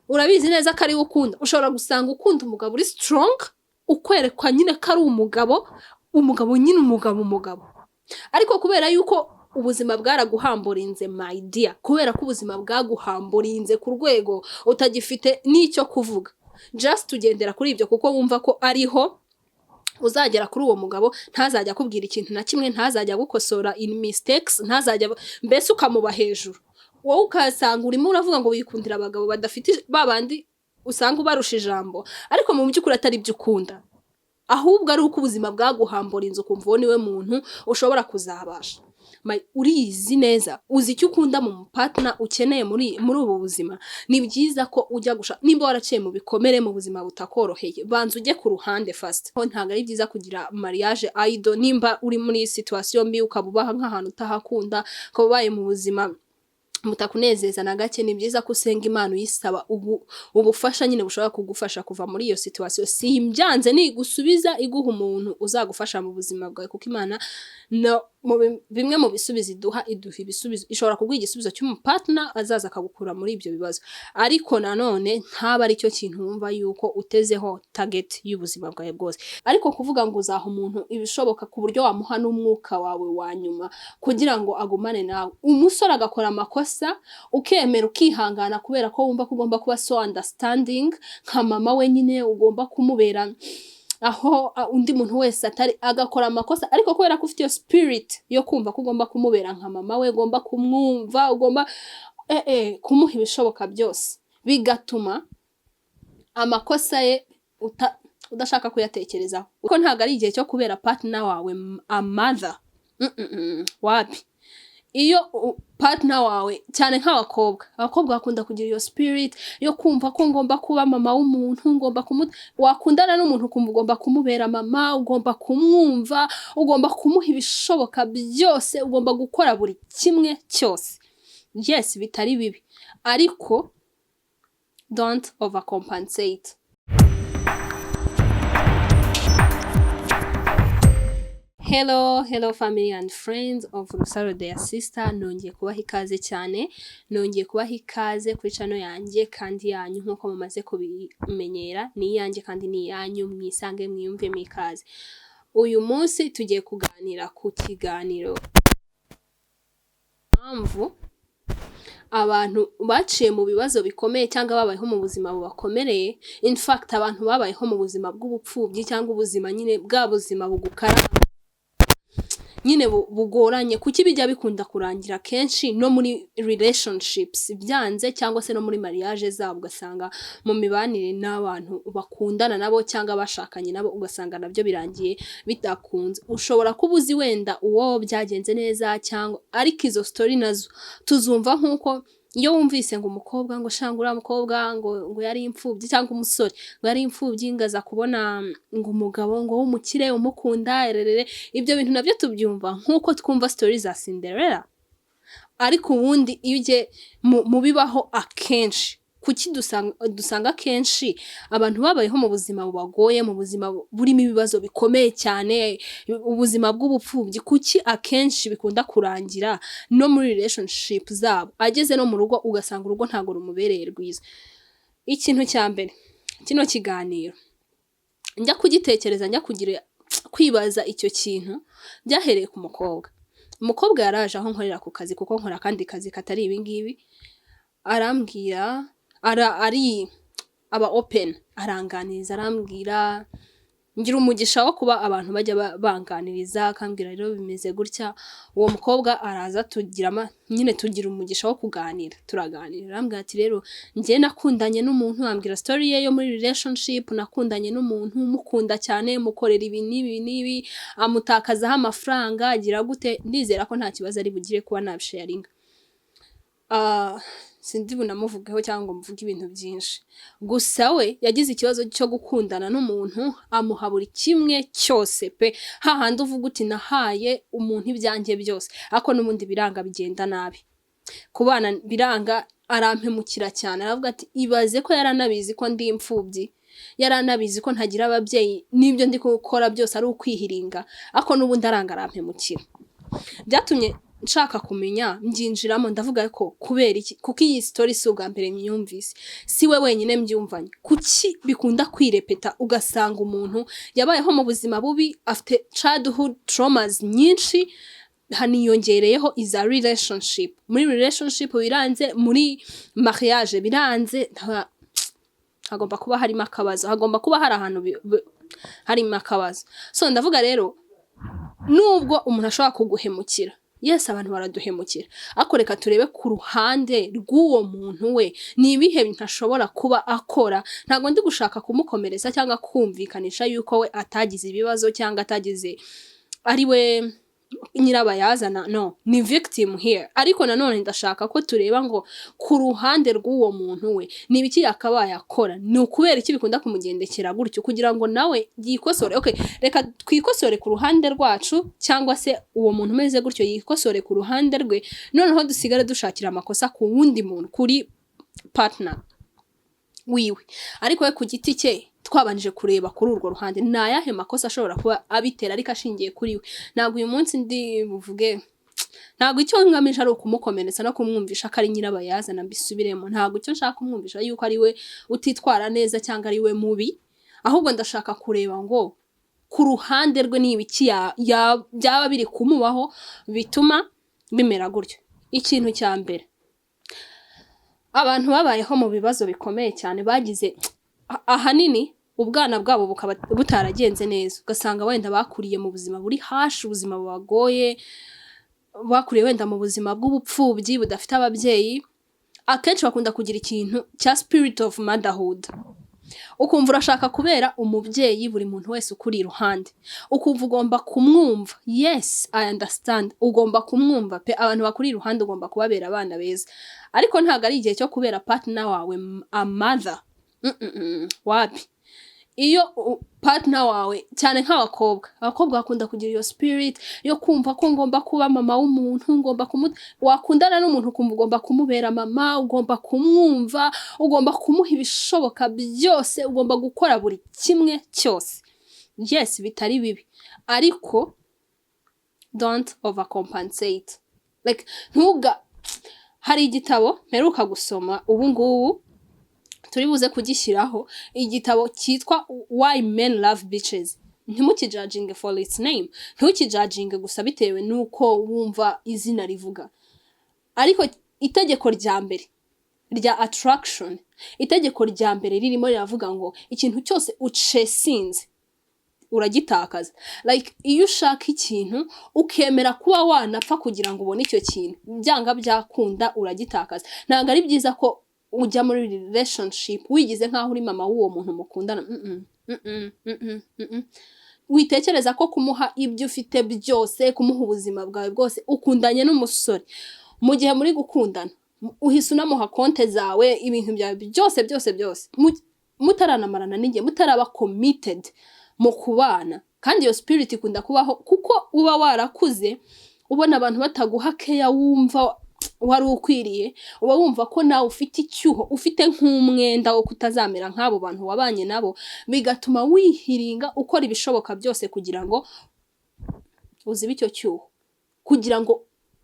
Urabizi neza ko ariwe ukunda. Ushobora gusanga ukunda umugabo uri strong, ukwerekwa nyine ko ari umugabo, umugabo nyine, umugabo, umugabo. Ariko kubera yuko ubuzima bwaraguhamburinze, my dear, kubera ko ubuzima bwaguhamburinze ku rwego utagifite n'icyo kuvuga, just ugendera kuri ibyo kuko wumva ko ariho uzagera kuri uwo mugabo, ntazajya akubwira ikintu na kimwe, ntazajya agukosora in mistakes, ntazajya, mbese ukamuba hejuru. Wowe ukasanga urimo uravuga ngo wikundira abagabo badafite, ba bandi usanga ubarusha ijambo, ariko mu by'ukuri atari byo ukunda, ahubwo ari uko ubuzima bwaguhambura inzu, ukumva uwo niwe muntu ushobora kuzabasha. Uriyizi neza, uzi icyo ukunda mu mupartner ukeneye muri ubu buzima. Ni byiza ko ujya gushaka. Nimba waraciye mu bikomere, mu buzima butakoroheye, banza ujye ku ruhande first. Ntabwo ari byiza kugira mariage idol nimba uri muri situation mbi, ukaba ubaha nk'ahantu utahakunda, ukaba ubaye mu buzima mutakunezeza na gake. Ni byiza ko usenga Imana uyisaba ubufasha nyine bushobora kugufasha kuva muri iyo situation. Si byanze nigusubiza iguha umuntu uzagufasha mu buzima bwawe, kuko Imana no mu bimwe mu bisubizo iduha, iduha ibisubizo, ishobora kuguha igisubizo cy'umupartner azaza akagukura muri ibyo bibazo, ariko nanone ntaba ari cyo kintu wumva yuko utezeho target y'ubuzima bwawe bwose. Ariko kuvuga ngo uzaha umuntu ibishoboka ku buryo wamuha n'umwuka wawe wa nyuma kugira ngo agumane nawe, umusore agakora amakosa ukemera, ukihangana, kubera ko wumva ko ugomba kuba so understanding nka mama we nyine, ugomba kumubera aho undi muntu wese atari, agakora amakosa, ariko kubera ko ufite iyo spirit yo kumva ko ugomba kumubera nka mama we, ugomba kumwumva, ugomba kumuha ibishoboka byose, bigatuma amakosa ye udashaka kuyatekerezaho, kuko ntabwo ari igihe cyo kubera partner wawe a mother. Wapi. Iyo partner wawe, cyane nk'abakobwa, abakobwa bakunda kugira iyo spirit yo kumva ko ngomba kuba mama w'umuntu, ngomba kumu wakundana n'umuntu ukumva ugomba kumubera mama, ugomba kumwumva, ugomba kumuha ibishoboka byose, ugomba gukora buri kimwe cyose. Yes, bitari bibi, ariko don't overcompensate. Hello, hello family and friends of Rusaro their sister, nongeye kubaha ikaze cyane, nongeye kubaha ikaze kuri channel yanjye kandi yanyu nk'uko mumaze kubimenyera, ni iyanjye kandi ni iyanyu, mwisange, mwiyumvemo ikaze. Uyu munsi tugiye kuganira ku kiganiro mpamvu abantu baciye mu bibazo bikomeye cyangwa babayeho mu buzima bubakomereye, in fact abantu babayeho mu buzima bw'ubupfubyi cyangwa ubuzima nyine bwa buzima bugukara nyine bugoranye, kuki bijya bikunda kurangira kenshi no muri relationships byanze, cyangwa se no muri mariage zabo, ugasanga mu mibanire n'abantu bakundana nabo cyangwa bashakanye nabo, ugasanga nabyo birangiye bidakunze. Ushobora kuba uzi wenda uwo byagenze neza cyangwa, ariko izo story nazo tuzumva nk'uko iyo wumvise ngo umukobwa ngo shanga uriya mukobwa ngo yari imfubyi, cyangwa umusore ngo yari imfubyi, ngo aza kubona ngo umugabo ngo w'umukire umukunda ererere. Ibyo bintu nabyo tubyumva nk'uko twumva story za Cinderella. Ariko ubundi iyo ugiye mu bibaho akenshi, kuki dusanga akenshi abantu babayeho mu buzima bubagoye, mu buzima burimo ibibazo bikomeye cyane, ubuzima bw'ubupfubyi, kuki akenshi bikunda kurangira no muri relationship zabo, ageze no mu rugo ugasanga urugo ntabwo rumubereye rwiza? Ikintu cya mbere, kino kiganiro njya kugitekereza, njya kugira kwibaza icyo kintu, byahereye ku mukobwa. Umukobwa yaraje aho nkorera ku kazi, kuko nkora akandi kazi katari ibi ngibi, arambwira, ari aba open, aranganiriza, arambwira. Ngira umugisha wo kuba abantu bajya banganiriza, akambwira rero bimeze gutya. Uwo mukobwa araza, tugira nyine tugira umugisha wo kuganira, turaganira, arambwira ati: "Rero njye nakundanye n'umuntu," ambwira story ye yo muri relationship, "nakundanye n'umuntu, mukunda cyane, mukorera ibi n'ibi n'ibi, amutakazaho amafaranga, agira gute." Ndizera ko nta kibazo ari bugire kuba nabisharinga. Sindi bunamuvugeho cyangwa ngo mvuge ibintu byinshi. Gusa we yagize ikibazo cyo gukundana n'umuntu, amuha buri kimwe cyose pe, hahandi uvuga uti: "Nahaye umuntu ibyanjye byose," ariko n'ubundi biranga, bigenda nabi, kubana biranga, arampemukira cyane. Aravuga ati: "Ibaze ko yaranabizi ko ndi imfubyi, yaranabizi ko ntagira ababyeyi, n'ibyo ndi gukora byose ari ukwihiringa, ariko n'ubundi aranga, arampemukira." Byatumye Nshaka kumenya, mbyinjiramo, ndavuga ko kubera iki? Kuko iyi story si ubwa mbere myumvise, si we wenyine mbyumvanye. Kuki bikunda kwirepeta, ugasanga umuntu yabayeho mu buzima bubi, afite childhood traumas nyinshi, haniyongereyeho iza relationship? Muri relationship biranze, muri mariage biranze, hagomba kuba harimo akabazo, hagomba kuba hari ahantu harimo akabazo. So ndavuga rero, nubwo umuntu ashobora kuguhemukira, yes, abantu baraduhemukira, ariko reka turebe ku ruhande rw'uwo muntu we, ni ibihe bintu ashobora kuba akora? Ntabwo ndi gushaka kumukomeretsa cyangwa kumvikanisha yuko we atagize ibibazo cyangwa atagize, ari we nyirabayazana. No, ni victim here. Ariko nanone ndashaka ko tureba ngo ku ruhande rw'uwo muntu we, ni ibiki yakabaye akora? Ni ukubera iki bikunda kumugendekera gutyo, kugira ngo nawe yikosore? Okay, reka twikosore ku ruhande rwacu, cyangwa se uwo muntu umeze gutyo yikosore ku ruhande rwe, noneho dusigare dushakira amakosa ku wundi muntu, kuri partner wiwe. Ariko we ku giti cye, twabanje kureba kuri urwo ruhande, ni ayahe makosa ashobora kuba abitera, ariko ashingiye kuri we? Ntabwo uyu munsi ndi buvuge, ntabwo icyo ngamije ari ukumukomeretsa no kumwumvisha ko ari nyirabayazana. Mbisubiremo, ntabwo icyo nshaka kumwumvisha yuko ari we utitwara neza cyangwa ari we mubi, ahubwo ndashaka kureba ngo ku ruhande rwe ni ibiki byaba biri kumubaho bituma bimera gutyo. Ikintu cya mbere, abantu babayeho mu bibazo bikomeye cyane, bagize ahanini ubwana bwabo bukaba butaragenze neza, ugasanga wenda bakuriye mu buzima buri harsh, ubuzima bubagoye, bakuriye wenda mu buzima bw'ubupfubyi, budafite ababyeyi, akenshi bakunda kugira ikintu cya spirit of motherhood. Ukumva urashaka kubera umubyeyi buri muntu wese ukuri iruhande, ukumva ugomba kumwumva. Yes, I understand, ugomba kumwumva pe. Abantu bakuri iruhande ugomba kubabera abana beza, ariko ntabwo ari igihe cyo kubera partner wawe a mother. Wapi. Iyo partner wawe, cyane nk'abakobwa, abakobwa bakunda kugira iyo spirit yo kumva ko ngomba kuba mama w'umuntu, ngomba kumu wakundana n'umuntu ukumva ugomba kumubera mama, ugomba kumwumva, ugomba kumuha ibishoboka byose, ugomba gukora buri kimwe cyose. Yes, bitari bibi, ariko don't overcompensate. Like, ntuga hari igitabo mperuka gusoma ubu ngubu, turi buze kugishyiraho, igitabo cyitwa Why Men Love Bitches. Ntimukijudginge for its name, ntukijudginge gusa bitewe n'uko wumva izina rivuga. Ariko itegeko rya mbere rya attraction, itegeko rya mbere ririmo riravuga ngo ikintu cyose uchasinze uragitakaza. Like, iyo ushaka ikintu ukemera kuba wanapfa kugira ngo ubone icyo kintu, byanga byakunda uragitakaza. Ntabwo ari byiza ko ujya muri relationship wigize nk'aho uri mama w'uwo muntu mukundana. Witekereza ko kumuha ibyo ufite byose, kumuha ubuzima bwawe bwose. Ukundanye n'umusore, mu gihe muri gukundana uhise unamuha konte zawe, ibintu byawe byose byose byose, mutaranamarana n'igihe, mutaraba committed mu kubana. Kandi iyo spirit ikunda kubaho kuko uba warakuze ubona abantu bataguha keya wumva wari ukwiriye. Uba wumva ko nawe ufite icyuho, ufite nk'umwenda wo kutazamera nk'abo bantu wabanye nabo, bigatuma wihiringa, ukora ibishoboka byose kugira ngo uzibe icyo cyuho, kugira ngo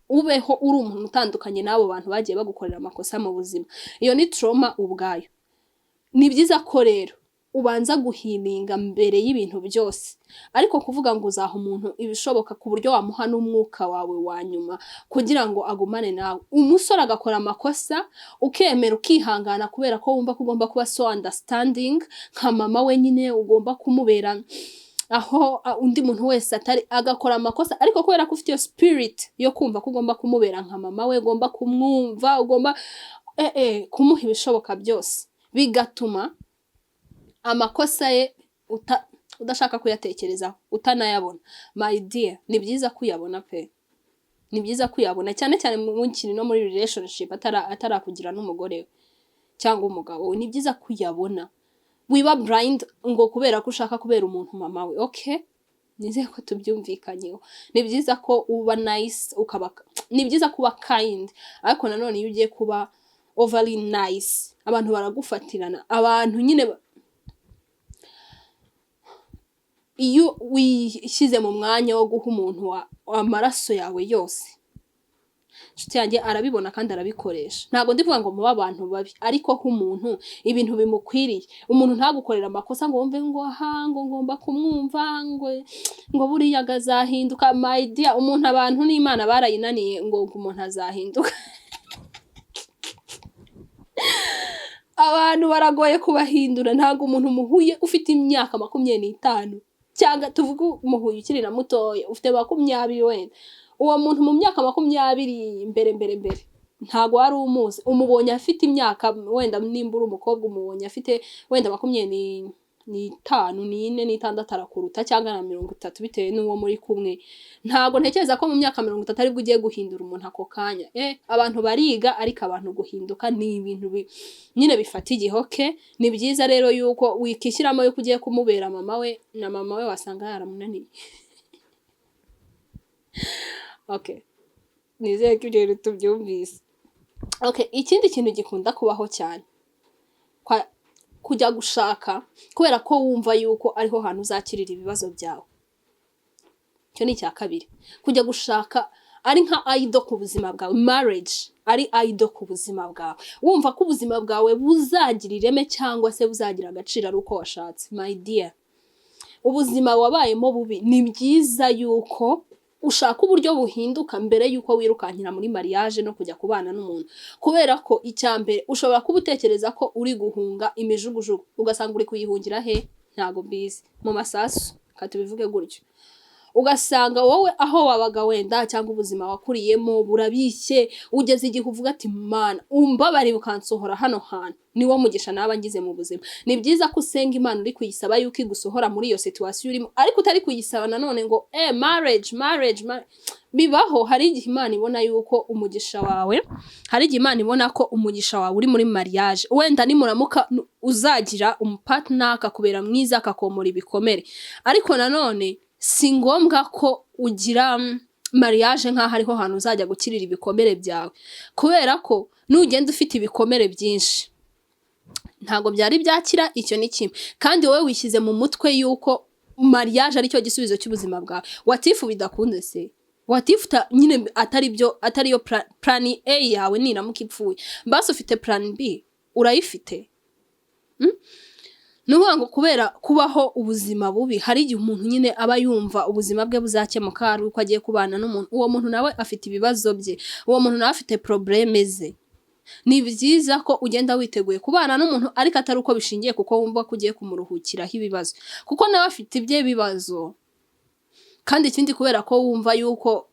ubeho uri umuntu utandukanye n'abo bantu bagiye bagukorera amakosa mu buzima. Iyo ni trauma ubwayo. Ni byiza ko rero ubanza guhealinga mbere y'ibintu byose. Ariko kuvuga ngo uzaha umuntu ibishoboka ku buryo wamuha n'umwuka wawe wa nyuma kugira ngo agumane nawe, umusore agakora amakosa ukemera, ukihangana, kubera ko wumva ko ugomba kuba so understanding nka mama we nyine, ugomba kumubera aho undi muntu wese atari, agakora amakosa, ariko kubera ko ufite iyo spirit yo kumva ko ugomba kumubera nka mama we, ugomba kumwumva, ugomba kumuha ibishoboka byose, bigatuma amakosa ye udashaka kuyatekerezaho, utanayabona. My dear, ni byiza kuyabona pe, ni byiza kuyabona, cyane cyane mukiri no muri relationship, atarakugira n'umugore we cyangwa umugabo we. Ni byiza kuyabona. Wiba blind ngo kubera ko ushaka kubera umuntu mama we. Okay, nizeye ko tubyumvikanyeho. Ni byiza ko uba nice, ukaba, ni byiza kuba kind, ariko nanone iyo ugiye kuba overly nice, abantu baragufatirana. Abantu nyine iyo wishyize mu mwanya wo guha umuntu amaraso yawe yose. Inshuti yanjye arabibona kandi arabikoresha. Ntabwo ndi kuvuga ngo mube abantu babi, ariko nk'umuntu ibintu bimukwiriye, umuntu ntagukorera amakosa ngo wumve ngo aha ngo ngomba kumwumva, ngo buriya azahinduka. My dear, umuntu, abantu n'Imana barayinaniye ngo umuntu azahinduka. Abantu baragoye kubahindura. Ntabwo umuntu muhuye ufite imyaka 25, cyangwa tuvuge umuhuye ukiri na mutoya, ufite 20 wenda, uwo muntu mu myaka 20 mbere mbere mbere ntabwo wari umuzi, umubonye afite imyaka wenda, nimba uri umukobwa, umubonye afite wenda 25, 24, 26, arakuruta, cyangwa na 30 bitewe n'uwo muri kumwe. Ntabwo ntekereza ko mu myaka 30 aribwo ugiye guhindura umuntu ako kanya. Abantu bariga, ariko abantu guhinduka ni ibintu nyine bifata igihe. Okay, ni byiza rero yuko wikishyiramo yuko ugiye kumubera mama we, na mama we wasanga yaramunaniye. Okay, nizere ko ibyo bintu tubyumvise. Okay, ikindi kintu gikunda kubaho cyane, kujya gushaka kubera ko wumva yuko ariho hantu uzakirira ibibazo byawe. Icyo ni icya kabiri. Kujya gushaka ari nka idol ku buzima bwawe, marriage ari idol ku buzima bwawe, wumva ko ubuzima bwawe buzagira ireme cyangwa se buzagira agaciro ari uko washatse. My dear, ubuzima wabayemo bubi, ni byiza yuko ushaka uburyo buhinduka mbere yuko wirukankira muri mariage no kujya kubana n'umuntu, kubera ko icya mbere ushobora kuba utekereza ko uri guhunga imijugujugu, ugasanga uri kuyihungira he? Ntabwo mbizi, mu masasu, reka tubivuge gutyo. Ugasanga wowe aho wabaga wenda cyangwa ubuzima wakuriyemo burabishye, ugeze igihe uvuga ati: "Mana, umbabariye ukansohora hano hantu, niwo mugisha naba ngize mu buzima." Ni byiza ko usenga Imana uri kuyisaba yuko igusohora muri iyo situation urimo, ariko utari kuyisaba nanone ngo marriage, marriage, bibaho. Hari igihe Imana ibona yuko umugisha wawe, hari igihe Imana ibona ko umugisha wawe uri muri mariage. Wenda nimuramuka uzagira umupartner akakubera mwiza, akakomora ibikomere, ariko nanone si ngombwa ko ugira mariage nk'aho ariho hantu uzajya gukirira ibikomere byawe, kubera ko nugenda ufite ibikomere byinshi ntabwo byari byakira. Icyo ni kimwe. Kandi wowe wishyize mu mutwe yuko mariage aricyo gisubizo cy'ubuzima bwawe. What if bidakunze se? What if nyine atari byo, atariyo plan A yawe niramuka ipfuye? Mbese ufite plan B? Urayifite? Ni ukuvuga ngo kubera kubaho ubuzima bubi, hari igihe umuntu nyine aba yumva ubuzima bwe buzakemuka ari uko agiye kubana n'umuntu. Uwo muntu nawe afite ibibazo bye, uwo muntu nawe afite problème ze. Ni byiza ko ugenda witeguye kubana n'umuntu, ariko atari uko bishingiye kuko wumva ko ugiye kumuruhukiraho ibibazo, kuko nawe afite ibye bibazo. Kandi ikindi, kubera ko wumva yuko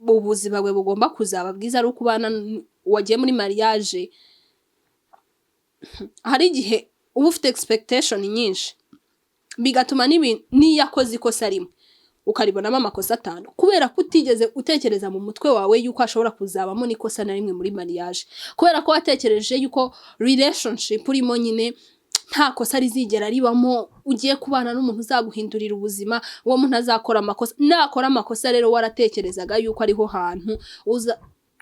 ubuzima bwe bugomba kuzaba bwiza ari uko ubana wagiye muri mariage, hari igihe uba ufite expectation nyinshi, bigatuma n'iyo akoze ikosa rimwe ukaribonamo amakosa atanu, kubera ko utigeze utekereza mu mutwe wawe yuko ashobora kuzabamo n'ikosa na rimwe muri mariage, kubera ko watekereje yuko relationship urimo nyine nta kosa rizigera ribamo, ugiye kubana n'umuntu uzaguhindurira ubuzima. Uwo muntu azakora amakosa, nakora amakosa rero waratekerezaga yuko ariho hantu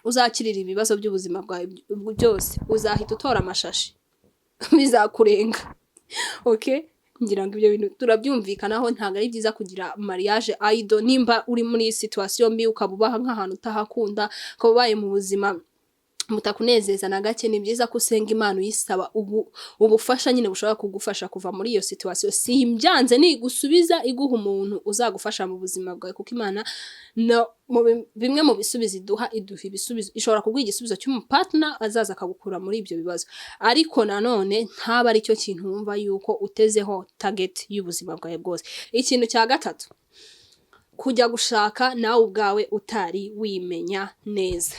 uzakirira ibibazo by'ubuzima bwawe byose, uzahita utora amashashi, bizakurenga. Okay, ngira ngo ibyo bintu turabyumvikanaho. Ntabwo ari byiza kugira mariage idol. Nimba uri muri situation mbi, ukaba ubaha nk'ahantu utahakunda, ukaba ubaye mu buzima butakunezeza na gake, ni byiza ko usenga Imana uyisaba ubufasha nyine bushobora kugufasha kuva muri iyo situation. Si byanze nigusubiza iguha umuntu uzagufasha mu buzima bwawe, kuko Imana no, bimwe mu bisubizo iduha, iduha ibisubizo, ishobora kuguha igisubizo cy'umupartner azaza akagukura muri ibyo bibazo, ariko nanone ntaba ari cyo kintu wumva yuko utezeho target y'ubuzima bwawe bwose. Ikintu cya gatatu, kujya gushaka nawe ubwawe utari wimenya neza.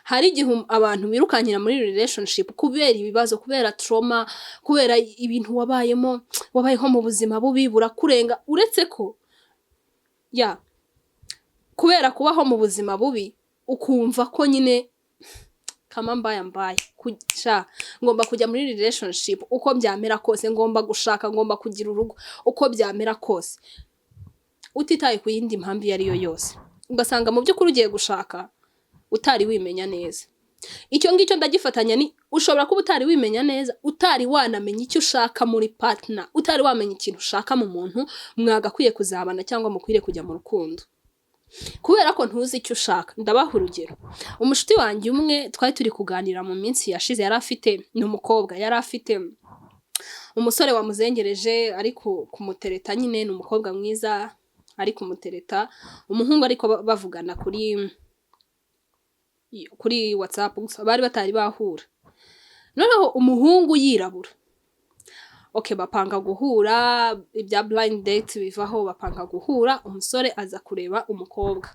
Hari igihe abantu birukankira muri relationship kubera ibibazo, kubera trauma, kubera ibintu wabayemo, wabayeho mu buzima bubi burakurenga. Uretse ko ya kubera kubaho mu buzima bubi, ukumva ko nyine kama mbaya mbaya sha ngomba kujya muri relationship uko byamera kose, ngomba gushaka, ngomba kugira urugo uko byamera kose, utitaye ku yindi mpamvu iyo ari yo yose. Ugasanga mu by'ukuri ugiye gushaka utari wimenya neza. Icyo ngicyo ndagifatanya ni ushobora kuba utari wimenya neza, utari wanamenya icyo ushaka muri partner, utari wamenya ikintu ushaka mu muntu mwagakwiye kuzabana cyangwa mukwiriye kujya mu rukundo. Kubera ko ntuzi icyo ushaka. Ndabaha urugero. Umushuti wanjye umwe twari turi kuganira mu minsi yashize, yari afite, ni umukobwa, yari afite umusore wamuzengereje ari kumutereta nyine. Ni umukobwa mwiza, ari kumutereta umuhungu, ariko bavugana kuri WhatsApp gusa, bari batari bahura. Noneho umuhungu yirabura. Okay, bapanga guhura, ibya blind date bivaho, bapanga guhura. Umusore aza kureba umukobwa.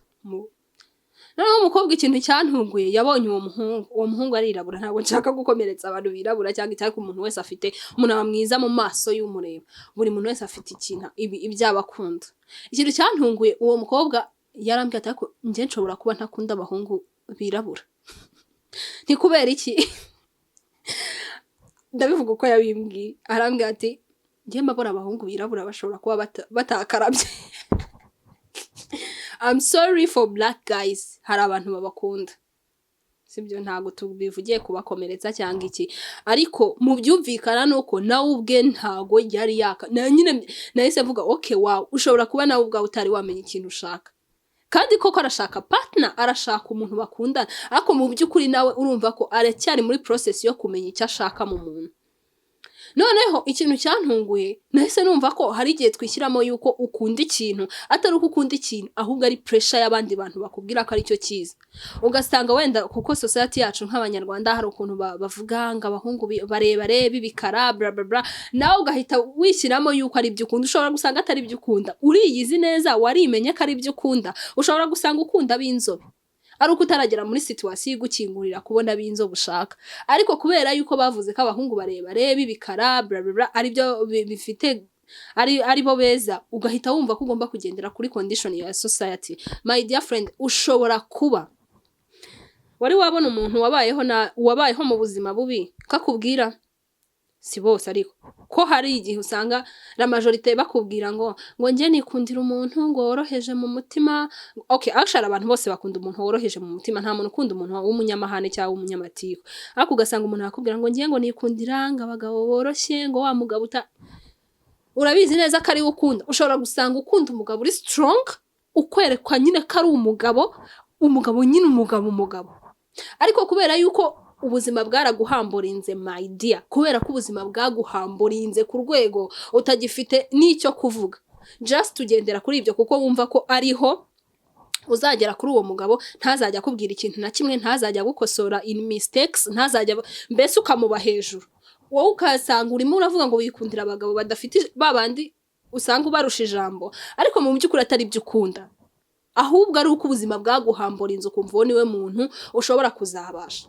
Noneho umukobwa, ikintu cyantunguye, yabonye uwo muhungu, uwo muhungu arirabura. Ntabwo nshaka gukomeretsa abantu birabura cyangwa icyariko, umuntu wese afite, umuntu aba mwiza mu maso y'umureba. Buri muntu wese afite ikintu ibyo aba akunda. Ikintu cyantunguye, uwo mukobwa yarambwiye ati: "Ariko njye nshobora kuba ntakunda abahungu birabura." Nti: "Kubera iki?" Ndabivuga uko yabimbwiye. Arambwira ati: "Njye mbabona abahungu birabura bashobora kuba batakarabye." I'm sorry for black guys, hari abantu babakunda, sibyo? Ntabwo tubivugiye kubakomeretsa cyangwa iki, ariko mu byumvikana nuko nawe ubwe ntago yari yaka na nyine. Nahise mvuga: "Okay, wow, ushobora kuba nawe ubwawe utari wamenya ikintu ushaka." Kandi koko arashaka partner, arashaka umuntu bakundana, ariko mu by'ukuri nawe urumva ko aracyari muri process yo kumenya icyo ashaka mu muntu. Noneho ikintu cyantunguye, nahise numva ko hari igihe twishyiramo yuko ukunda ikintu, atari uko ukunda ikintu, ahubwo ari pressure y'abandi bantu bakubwira ko aricyo cyiza. Ugasanga wenda kuko society yacu nk'Abanyarwanda hari ukuntu bavuga ngo abahungu barebare b'ibikara, bla bla bla, nawe ugahita wishyiramo yuko ari ibyo ukunda. Ushobora gusanga atari ibyo ukunda. Uriyizi neza, warimenye ko ari ibyo ukunda? Ushobora gusanga ukunda ab'inzobe, ari uko utaragera muri situation igukingurira kubona ab'inzobe ushaka, ariko kubera yuko bavuze ko abahungu barebare b'ibikara, bla bla bla, aribyo bifite ari bo beza, ugahita wumva ko ugomba kugendera kuri condition ya society. My dear friend, ushobora kuba wari wabona umuntu wabayeho na wabayeho mu buzima bubi kakubwira, si bose, ariko ko hari igihe usanga la majorité bakubwira ngo njye nikundira umuntu ngo woroheje mu mutima. Okay, actually abantu bose bakunda umuntu woroheje mu mutima, nta muntu ukunda umuntu w'umunyamahane cyangwa w'umunyamatiku, ariko ugasanga umuntu akubwira ngo ngiye ngo nikundira ngo abagabo boroshye, ngo wa mugabo uta, urabizi neza ko ari we ukunda. Ushobora gusanga ukunda umugabo uri strong, ukwerekwa nyine ko ari umugabo, umugabo nyine, umugabo, umugabo, ariko kubera yuko ubuzima bwaraguhamburinze, my dear, kubera ko ubuzima bwaguhamburinze ku rwego utagifite n'icyo kuvuga, just ugendera kuri ibyo kuko wumva ko ariho uzagera kuri uwo mugabo, ntazajya akubwira ikintu na kimwe, ntazajya agukosora in mistakes, ntazajya, mbese ukamuba hejuru. Wowe ukasanga urimo uravuga ngo wikundira abagabo badafite, ba bandi usanga ubarusha ijambo, ariko mu by'ukuri atari ibyo ukunda, ahubwo ari uko ubuzima bwaguhamburinze, ukumva uwo niwe muntu ushobora kuzabasha.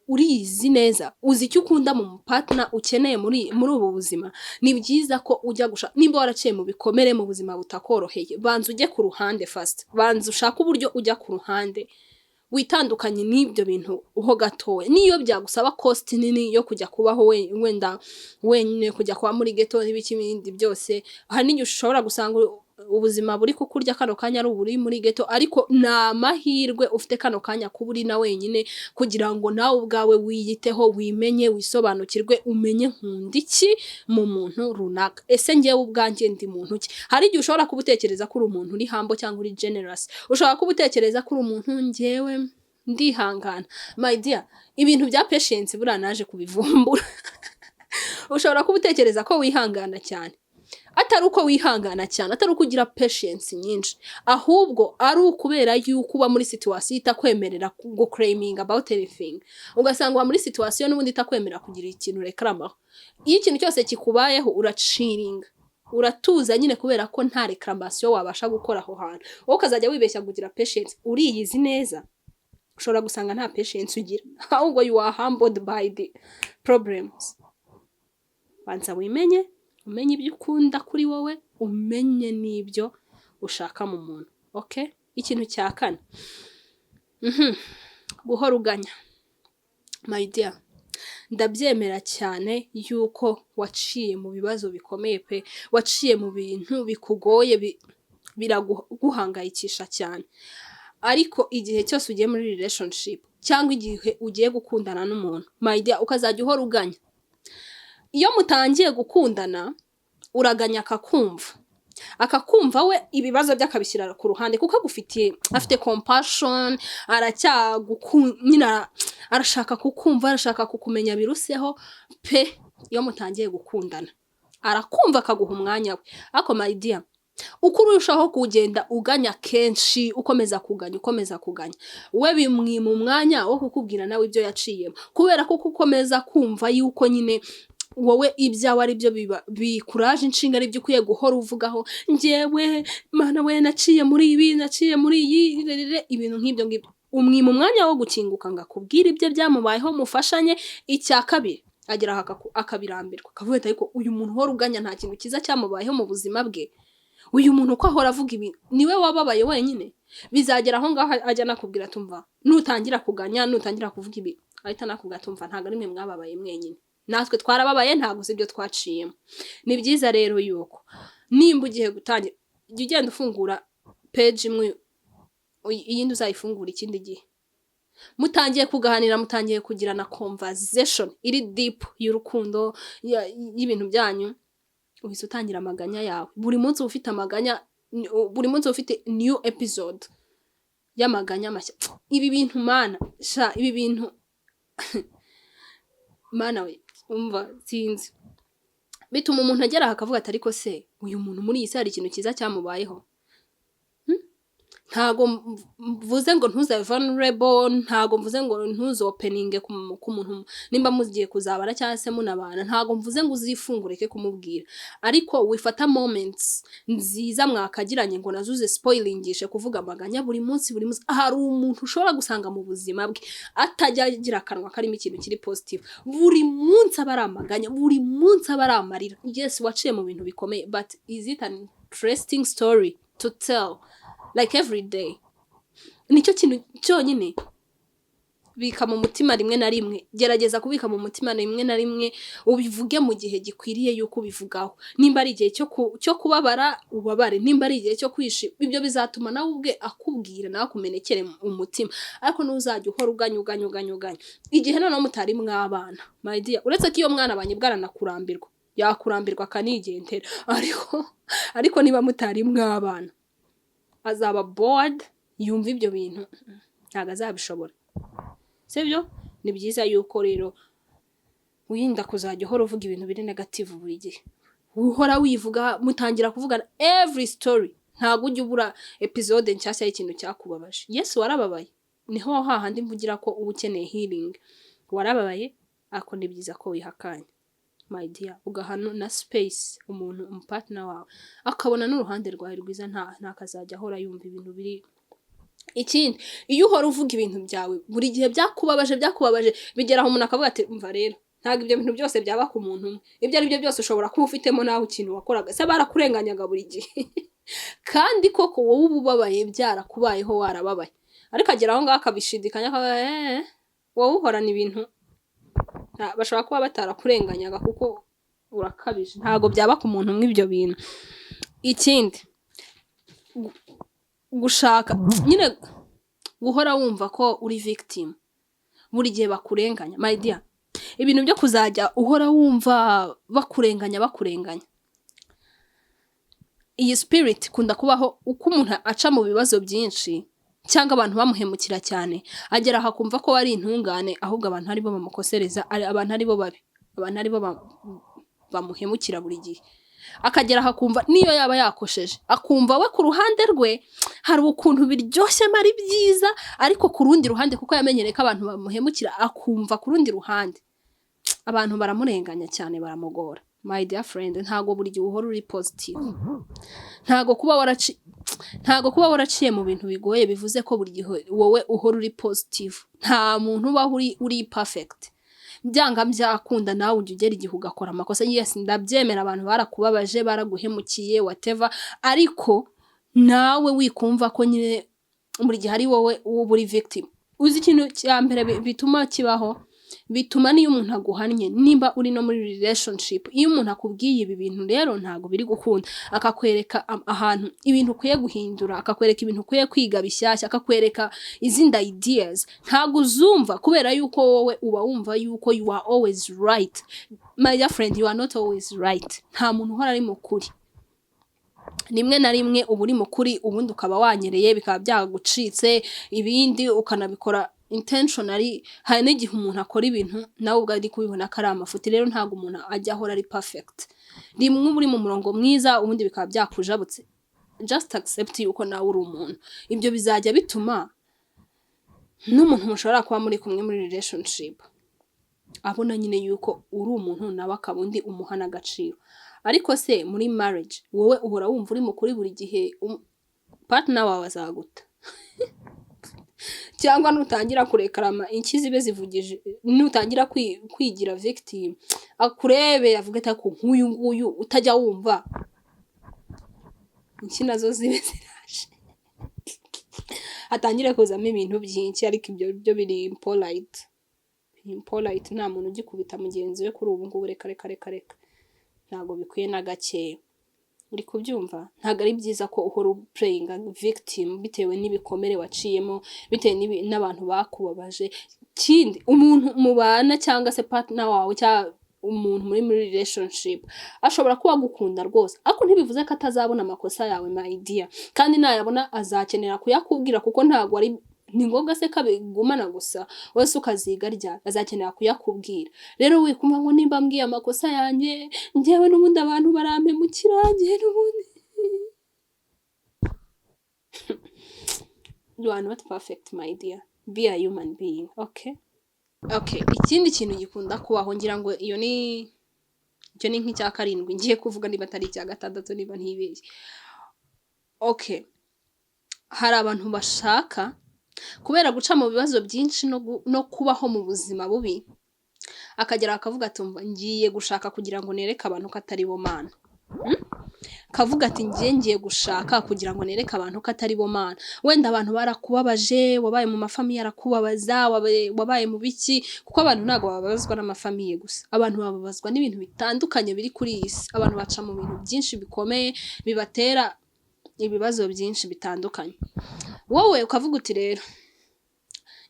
Uriyizi neza, uzi icyo ukunda mu partner ukeneye muri ubu buzima. Ni byiza ko ujya gushaka. Nimba waraciye mu bikomere, mu buzima butakoroheye, banza ujye ku ruhande first, banza ushake uburyo ujya ku ruhande, witandukanye n'ibyo bintu ho gatoya, niyo byagusaba cost nini yo kujya kubaho wenda wenyine, kujya kuba muri ghetto n'ibiki bindi byose. Hari n'igihe ushobora gusanga ubuzima buri kukurya kano kanya ari uburi muri ghetto, ariko ni amahirwe ufite kano kanya kuba uri na wenyine, kugira ngo nawe ubwawe wiyiteho, wimenye, wisobanukirwe, umenye: nkunda iki mu muntu runaka? Ese njyewe ubwanjye ndi muntu ki? Hari igihe ushobora kuba utekereza ko uri umuntu uri humble cyangwa uri generous, ushobora kuba utekereza ko uri umuntu, njyewe ndihangana. My dear, ibintu bya patience buriya naje kubivumbura. Ushobora kuba utekereza ko wihangana cyane, atari uko wihangana cyane, atari uko ugira patience nyinshi, ahubwo ari ukubera yuko uba muri situation itakwemerera guclaiminga about anything. Ugasanga uba muri situation n'ubundi itakwemerera kugira ikintu ureclamaho. Iyo ikintu cyose kikubayeho urachillinga, uratuza nyine, kubera ko nta réclamation wabasha gukora aho hantu. Wowe ukazajya wibeshya kugira patience. Uriyizi neza? Ushobora gusanga nta patience ugira, ahubwo you are humbled by the problems. Banza wimenye, umenye ibyo ukunda kuri wowe, umenye n'ibyo ushaka mu muntu. Okay, ikintu cya kane, guhora uganya. My dear, ndabyemera cyane yuko waciye mu bibazo bikomeye pe, waciye mu bintu bikugoye, biraguhangayikisha cyane, ariko igihe cyose ugiye muri relationship cyangwa igihe ugiye gukundana n'umuntu, my dear, ukazajya uhora uganya. Iyo mutangiye gukundana, uraganya akakumva, Akakumva we, ibibazo bye akabishyira ku ruhande, kuko agufitiye, afite compassion, nyine arashaka kukumva, arashaka kukumenya biruseho pe. Iyo mutangiye gukundana, arakumva, akaguha umwanya we. Ariko my dear, uko urushaho kugenda uganya kenshi, ukomeza kuganya, ukomeza kuganya, we bimwima umwanya wo kukubwira nawe ibyo yaciyemo, kubera ko ukomeza kumva yuko nyine wowe ibyawe ari byo biba bikuraje inshinga, ari byo ukwiye guhora uvugaho. "Njyewe Mana we, naciye muri ibi, naciye muri iyi rerere," ibintu nk'ibyo ngibyo. Umwima umwanya wo gukinguka ngo akubwire ibyo byamubayeho, mufashanye. Icya kabiri, agera aho akabirambirwa, akavuga ati: "Ariko uyu muntu uhora uganya, nta kintu cyiza cyamubayeho mu buzima bwe? Uyu muntu uko ahora avuga ibi, niwe wababaye wenyine?" Bizagera aho ngaho ajya anakubwira, tumva, nutangira kuganya, nutangira kuvuga ibi, ahita anakubwira: "Tumva, ntabwo ari mwe mwababaye mwenyine, natwe twarababaye, ntabwo uzi ibyo twaciyemo." Ni byiza rero yuko nimba ugiye gutangira, jya ugenda ufungura page imwe, iyindi uzayifungura ikindi gihe. Mutangiye kuganira, mutangiye kugirana conversation iri deep y'urukundo, y'ibintu byanyu, uhise utangira amaganya yawe. Buri munsi uba ufite amaganya, buri munsi uba ufite new episode y'amaganya mashya. Ibi bintu, Mana sha, ibi bintu, Mana we, umva, sinzi, bituma umuntu agera aha akavuga ati: "Ariko se uyu muntu muri iyi si hari ikintu cyiza cyamubayeho?" Ntago mvuze ngo ntuzabe vulnerable, ntago mvuze ngo ntuzopeninge ku muntu nimba mugiye kuzabana cyangwa se munabana, ntago mvuze ngo uzifungure kumubwira, ariko wifata moments nziza mwakagiranye ngo nazo uzispoilingishe kuvuga amaganya buri munsi, buri munsi. Hari umuntu ushobora gusanga mu buzima bwe atajya agira akanwa karimo ikintu kiri positive. Buri munsi aba ari amaganya, buri munsi aba ari amarira. Yes, waciye mu bintu bikomeye, but is it an interesting story to tell like every day? Nicyo kintu cyonyine. Bika mu mutima rimwe na rimwe, gerageza kubika mu mutima rimwe na rimwe, ubivuge mu gihe gikwiriye yuko ubivugaho. Nimba ari igihe cyo kubabara, ubabare. Nimba ari igihe cyo kwishima, ibyo bizatuma nawe ubwe akubwira, nawe akumenekere umutima. Ariko ntuzajya uhora uganya, uganya, uganya, uganya, igihe noneho mutari mwabana. My dear, uretse ko iyo mwana abanye bwaranakurambirwa, yakurambirwa akanigendera, ariko niba mutari mwabana, azaba bored, yumva ibyo bintu ntabwo azabishobora, sibyo? Ni byiza yuko rero wirinda kuzajya uhora uvuga ibintu biri negative buri gihe, uhora wivuga. Mutangira kuvugana every story, ntabwo ujya ubura episode nshyashya y'ikintu cyakubabaje. Yes, warababaye, niho hahandi mvugira ko uba ukeneye healing. Warababaye, ariko ni byiza ko wiha akanya, my dear, ugaha na space umuntu, umupartner wawe, akabona n'uruhande rwawe rwiza, ntakazajya ahora yumva ibintu biri. Ikindi, iyo uhora uvuga ibintu byawe buri gihe byakubabaje, byakubabaje, bigera aho umuntu akavuga ati: "Umva rero, ntabwo ibyo bintu byose byaba ku muntu umwe. Ibyo ari byo byose, ushobora kuba ufitemo nawe ikintu wakoraga se, barakurenganyaga buri gihe." Kandi koko wowe uba ubabaye, byarakubayeho, warababaye, ariko agera aho ngaho akabishidikanya, akavuga: "Eh, wowe uhorana ibintu, bashobora kuba batarakurenganyaga kuko urakabije." Ntabwo byaba ku muntu umwe ibyo bintu. Ikindi, gushaka nyine guhora wumva ko uri victim buri gihe, bakurenganya. My dear, ibintu byo kuzajya uhora wumva bakurenganya, bakurenganya, iyi spirit ikunda kubaho uko umuntu aca mu bibazo byinshi cyangwa abantu bamuhemukira cyane. Agera aho akumva ko ari intungane, ahubwo abantu aribo bamukosereza, abantu aribo babi, abantu aribo bamuhemukira buri gihe. Akagera aho akumva niyo yaba yakosheje, akumva we ku ruhande rwe hari ukuntu biryoshye ari byiza, ariko ku rundi ruhande, kuko yamenyereye ko abantu bamuhemukira, akumva ku rundi ruhande abantu baramurenganya cyane, baramugora. My dear friend, ntabwo buri gihe uhora uri positive. Ntago kuba waraciye mu bintu bigoye bivuze ko buri gihe wowe uhora uri positive. Nta muntu ubaho uri perfect. Byanga byakunda, nawe ujya ugera igihe ugakora amakosa. Yes, ndabyemera, abantu barakubabaje, baraguhemukiye, whatever, ariko nawe wikumva ko nyine buri gihe ari wowe uba uri victim. Uzi ikintu cya mbere bituma kibaho? Bituma n'iyo umuntu aguhannye, nimba uri no muri relationship, iyo umuntu akubwiye: "Ibi bintu rero ntabwo biri gukunda," akakwereka ahantu ibintu ukwiye guhindura, akakwereka ibintu ukwiye kwiga bishyashya, akakwereka izindi ideas, ntabwo uzumva, kubera yuko wowe uba wumva yuko you are always right. My dear friend, you are not always right. Nta muntu uhora ari mu kuri. Rimwe na rimwe uba uri mu kuri, ubundi ukaba wanyereye, bikaba byagucitse, ibindi ukanabikora intentionally. Hari n'igihe umuntu akora ibintu nawe ubwo ari kubibona ko ari amafuti. Rero ntabwo umuntu ajya ahora ari perfect. Rimwe uba uri mu murongo mwiza, ubundi bikaba byakujabutse. Just accept yuko nawe uri umuntu. Ibyo bizajya bituma n'umuntu mushobora kuba muri kumwe muri relationship abona nyine yuko uri umuntu, nawe akaba undi, umuha n'agaciro. Ariko se muri marriage wowe uhora wumva uri mukuri buri gihe, partner wawe azaguta? Cyangwa nutangira kurekarama, inshyi zibe zivugije, nutangira kwigira victim, akurebe avuge ati: "Ariko nk'uyu nguyu utajya wumva?" Inshyi nazo zibe ziraje, hatangire kuzamo ibintu byinshi. Ariko ibyo byo biri impolite, impolite. Nta muntu ugikubita mugenzi we kuri ubu ngubu. Reka, reka, reka, reka, ntabwo bikwiye na gakeya. Uri kubyumva? Ntabwo ari byiza ko uhora uplayinga victim bitewe n'ibikomere waciyemo, bitewe n'abantu bakubabaje. Ikindi, umuntu mubana cyangwa se partner wawe cyangwa umuntu muri relationship ashobora kuba agukunda rwose, ariko ntibivuze ko atazabona amakosa yawe, my dear. Kandi nayabona azakenera kuyakubwira, kuko ntabwo ari ni ngombwa se ko abigumana gusa wese ukaziga ryari? Azakenera kuyakubwira. Rero wikumva ngo nimba mbwiye amakosa yanjye, njyewe n'ubundi abantu barampemukira, njyewe n'ubundi. You are not perfect, my dear. Be a human being, okay? Ikindi kintu gikunda kubaho, ngira ngo iyo ni icyo ni nk'icya karindwi ngiye kuvuga, niba atari icya gatandatu, niba ntibeshye. Okay, hari abantu bashaka kubera guca mu bibazo byinshi no kubaho mu buzima bubi, akagera akavuga ati: "Umva, ngiye gushaka kugira ngo nereke abantu ko atari bo Mana." Kavuga ati: Ngiye gushaka kugira ngo nereke abantu ko atari bo Mana." Wenda abantu barakubabaje, wabaye mu mafamille arakubabaza, wabaye mu biki, kuko abantu ntabwo bababazwa n'amafamille gusa, abantu bababazwa n'ibintu bitandukanye biri kuri iyi si. Abantu baca mu bintu byinshi bikomeye bibatera ibibazo byinshi bitandukanye. Wowe ukavuga uti: "Rero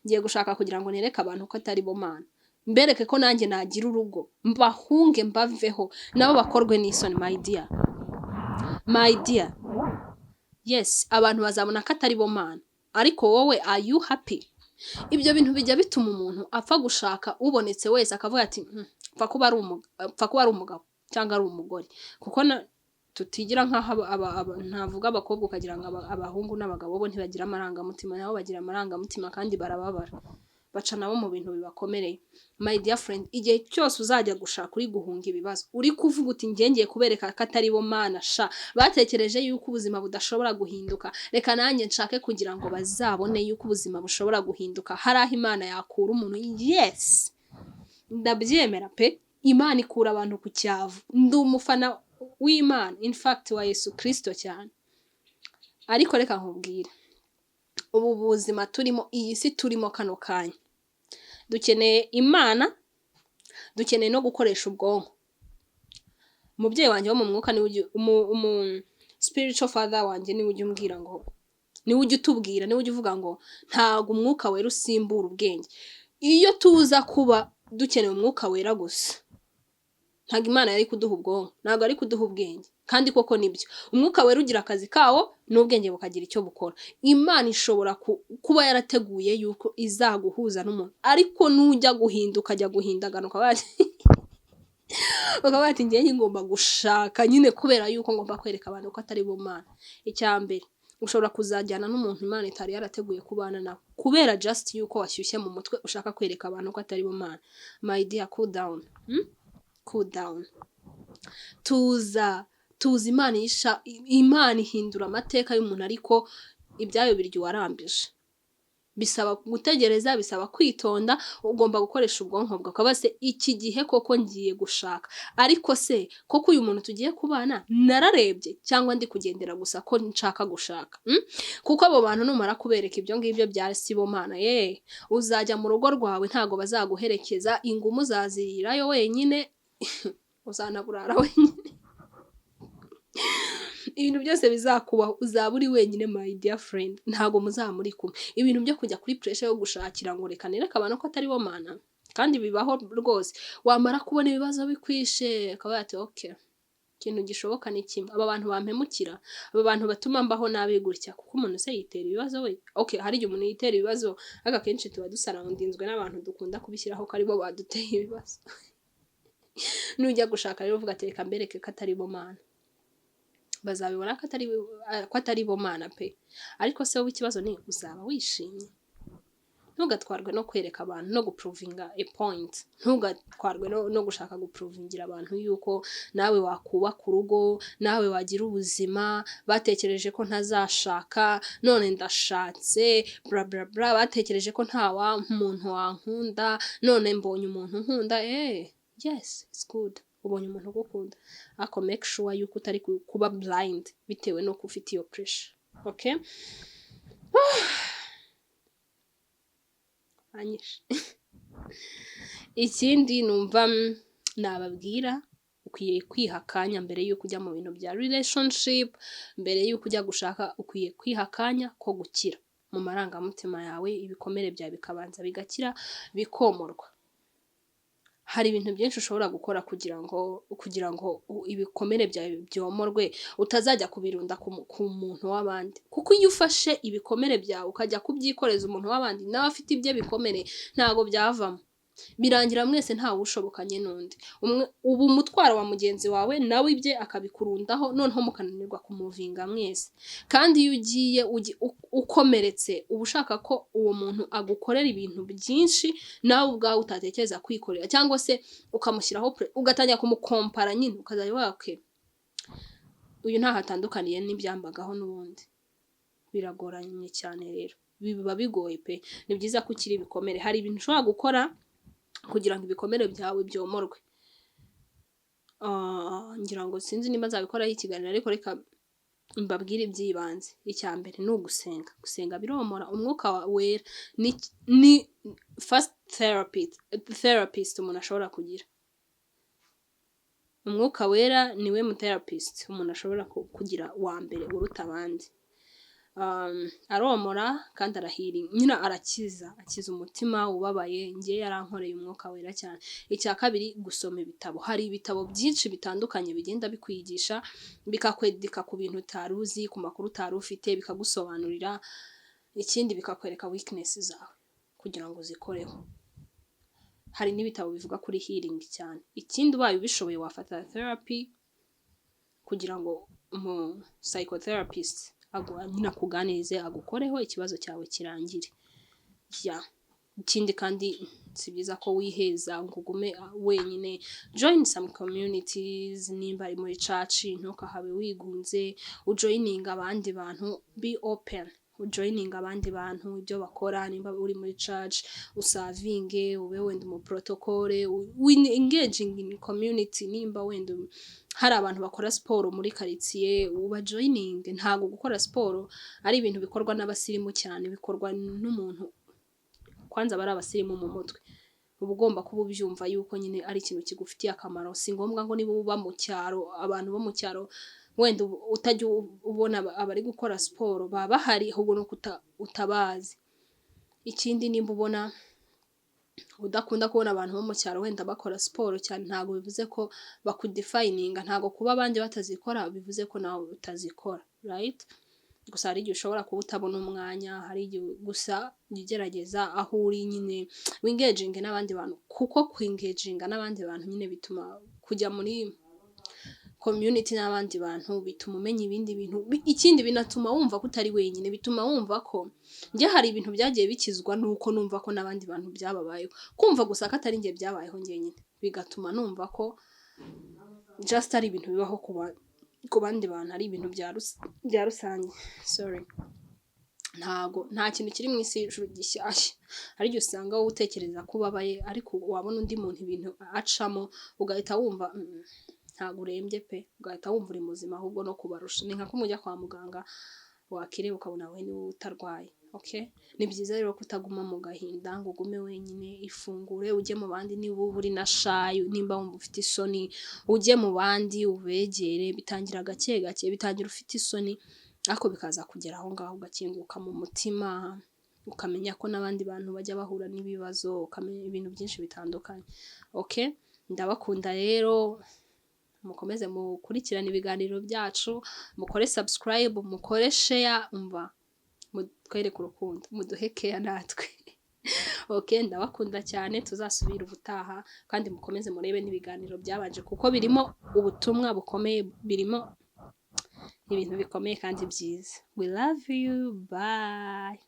ngiye gushaka kugira ngo nereke abantu ko atari bo Mana, mbereke ko nanjye nagira urugo, mbahunge, mbaveho, nabo bakorwe n'isoni." My dear, my dear, yes, abantu bazabona ko atari bo Mana, ariko wowe, are you happy? Ibyo bintu bijya bituma umuntu apfa gushaka ubonetse wese, akavuga ati: Pfa kuba ari umugabo cyangwa ari umugore." Kuko tutigira nk'aho ntavuga abakobwa ukagira ngo abahungu n'abagabo bo ntibagira amarangamutima. Nabo bagira amarangamutima kandi barababara, baca nabo mu bintu bibakomereye. My dear friend, igihe cyose uzajya gushaka uri guhunga ibibazo, uri kuvuga uti: "Njye ngiye kubereka ko atari bo Mana sha, batekereje yuko ubuzima budashobora guhinduka, reka nanjye nshake kugira ngo bazabone yuko ubuzima bushobora guhinduka, hari aho Imana yakura umuntu." Yes, ndabyemera pe, Imana ikura abantu ku cyavu. Ndi umufana w'Imana, in fact wa Yesu Kirisito cyane. Ariko reka nkubwire, ubu buzima turimo, iyi si turimo kano kanya, dukeneye Imana, dukeneye no gukoresha ubwonko. Umubyeyi wanjye wo mu mwuka niwe ujya umu spiritual father wanjye niwe ujya umbwira ngo, niwe ujya utubwira, niwe ujya uvuga ngo ntabwo Umwuka Wera usimbura ubwenge. Iyo tuza kuba dukeneye Umwuka Wera gusa, ntabwo Imana yari kuduha ubwonko, ntabwo ari kuduha ubwenge. Kandi koko nibyo, Umwuka Wera ugira akazi kawo n'ubwenge bukagira icyo bukora. Imana ishobora kuba yarateguye yuko izaguhuza n'umuntu, ariko nujya guhinda, ukajya guhindagana, ukaba wati: "Ngiye ngomba gushaka nyine kubera yuko ngomba kwereka abantu ko atari bo Mana." Icya mbere, ushobora kuzajyana n'umuntu Imana itari yarateguye kubana nawe, kubera just yuko washyushye mu mutwe, ushaka kwereka abantu ko atari bo Mana. My dear, cool down, Cool down, tuza, tuza. Imana isha, Imana ihindura amateka y'umuntu, ariko ibyayo birya uwarambije. Bisaba gutegereza, bisaba kwitonda. Ugomba gukoresha ubwonko bwawe, ukabaza se: "Iki gihe koko ngiye gushaka, ariko se koko uyu muntu tugiye kubana nararebye, cyangwa ndi kugendera gusa ko nshaka gushaka?" Kuko abo bantu numara kubereka ibyo ngibyo bya sibomana, ye uzajya mu rugo rwawe ntago bazaguherekeza, ingumu uzazirirayo wenyine, uzanaburara wenyine, ibintu byose bizakubaho uzaba uri wenyine. My dear friend, ntago muzaba muri kumwe. Ibintu byo kujya kuri pressure yo gushakira ngo reka nereke abantu ko atari bo Mana, kandi bibaho rwose. Wamara kubona ibibazo bikwishe, akaba yati: "Okay, Ikintu gishoboka ni kimwe: aba bantu bampemukira, aba bantu batuma mbaho nabi gutya, kuko umuntu se yitera ibibazo we? Okay, hari igihe umuntu yitera ibibazo, ariko akenshi tuba dusurroundinzwe n'abantu dukunda kubishyiraho ko aribo baduteye ibibazo. Nujya gushaka rero uvuga ati: "Reka mbereke ko atari bo Mana," bazabibona ko atari bo Mana pe. Ariko se wowe ikibazo ni uzaba wishimye? Ntugatwarwe no kwereka abantu no guprovinga a point. Ntugatwarwe no gushaka guprovingira abantu yuko nawe wakubaka urugo, nawe wagira ubuzima. "Batekereje ko ntazashaka, none ndashatse," bla bla bla. "Batekereje ko nta wa muntu wankunda, none mbonye umuntu unkunda." Yes, it's good, ubonye umuntu ugukunda, ariko make sure yuko utari kuba blind bitewe n'uko ufite iyo pressure, okay? Anyishe. Ikindi numva nababwira, ukwiye kwiha akanya mbere y'uko ujya mu bintu bya relationship, mbere y'uko ujya gushaka. Ukwiye kwiha akanya ko gukira mu marangamutima yawe, ibikomere byawe bikabanza bigakira, bikomorwa. Hari ibintu byinshi ushobora gukora kugira ngo ibikomere byawe byomorwe, utazajya kubirunda ku muntu w'abandi, kuko iyo ufashe ibikomere byawe ukajya kubyikoreza umuntu w'abandi, nawe afite ibye bikomere, ntabwo byavamo. Birangira mwese ntawe ushobokanye n'undi. Umwe uba umutwaro wa mugenzi wawe, nawe ibye akabikurundaho, noneho mukananirwa kumovinga mwese. Kandi iyo ugiye ukomeretse, uba ushaka ko uwo muntu agukorera ibintu byinshi nawe ubwawe utatekereza kwikorera, cyangwa se ukamushyiraho ugatangira kumukompara nyine, ukazajya uvuga: "Okay, uyu ntaho atandukaniye n'ibyambagaho n'ubundi." Biragoranye cyane rero, biba bigoye pe. Ni byiza ko ukiri ibikomere. Hari ibintu ushobora gukora kugira ngo ibikomere byawe byomorwe. Ngira ngo sinzi niba nzabikoraho ikiganiro, ariko reka mbabwire iby'ibanze. Icya mbere ni ugusenga. Gusenga biromora. Umwuka wera ni first therapist umuntu ashobora kugira. Umwuka Wera niwe mu therapist umuntu ashobora kugira wa mbere uruta abandi. Aromora kandi arahira nyine, arakiza, akiza umutima ubabaye. Njye yarankoreye Umwuka Wera cyane. Icya kabiri, gusoma ibitabo. Hari ibitabo byinshi bitandukanye bigenda bikwigisha, bikakwedika ku bintu utari uzi, ku makuru utari ufite, bikagusobanurira. Ikindi, bikakwereka weakness zawe kugira ngo uzikoreho. Hari n'ibitabo bivuga kuri healing cyane. Ikindi, ubaye ubishoboye wafata therapy kugira ngo umu psychotherapist nyine akuganirize, agukoreho, ikibazo cyawe kirangire. Ya, ikindi kandi, si byiza ko wiheza ngo ugume wenyine. Join some communities. Nimba ari muri church, ntukahabe wigunze, ujoininga abandi bantu. Be open, ujoininga abandi bantu ibyo bakora. Nimba uri muri church, uservinge, ube wenda umu protocole, engaging in community. Nimba wenda hari abantu bakora siporo muri karitsiye, uba joining. Ntabwo gukora siporo ari ibintu bikorwa n'abasirimu cyane, bikorwa n'umuntu kwanza bari abasirimu mu mutwe. Uba ugomba kuba ubyumva yuko nyine ari ikintu kigufitiye akamaro. Si ngombwa ngo niba uba mu cyaro, abantu bo mu cyaro wenda utajya ubona abari gukora siporo, baba bahari, ahubwo nuko utabazi. Ikindi, nimba ubona udakunda kubona abantu bo mu cyaro wenda bakora siporo cyane, ntabwo bivuze ko bakudefininga. Ntabwo kuba abandi batazikora bivuze ko nawe utazikora, right? Gusa hari igihe ushobora kuba utabona umwanya, hari igihe gusa jya ugerageza aho uri nyine wengaginge n'abandi bantu, kuko kwengaginga n'abandi bantu nyine bituma kujya muri community n'abandi bantu, bituma umenya ibindi bintu. Ikindi, binatuma wumva ko utari wenyine, bituma wumva ko njye hari ibintu byagiye bikizwa nuko numva ko n'abandi bantu byababayeho. Kumva gusa ko atari njye byabayeho njyenyine bigatuma numva ko just ari ibintu bibaho ku bandi bantu, ari ibintu bya rusange. Sorry. Ntago nta kintu kiri mu isi y'ijuru gishyashya. Hari igihe usanga wowe utekereza ko ubabaye, ariko wabona undi muntu ibintu acamo ugahita wumva ntabwo urembye pe, ugahita wumva uri muzima ahubwo no kubarusha. Ni nka kumwe ujya kwa muganga, wakireba ukabona wowe niwe utarwaye, okay? Ni byiza rero kutaguma mu gahinda ngo ugume wenyine. Ifungure ujye mu bandi. Niba uba uri na shy, nimba wumva ufite isoni, ujye mu bandi, ubegere. Bitangira gake gake, bitangira ufite isoni, ariko bikaza kugera aho ngaho ugakinguka mu mutima, ukamenya ko n'abandi bantu bajya bahura n'ibibazo, ukamenya ibintu byinshi bitandukanye, okay? Ndabakunda rero. Mukomeze mukurikirane ibiganiro byacu, mukore subscribe, mukore share, umva mutwereke urukundo, muduhe care natwe. Ok, ndabakunda cyane. Tuzasubira ubutaha, kandi mukomeze murebe n'ibiganiro byabanje, kuko birimo ubutumwa bukomeye, birimo ibintu bikomeye kandi byiza. We love you, bye.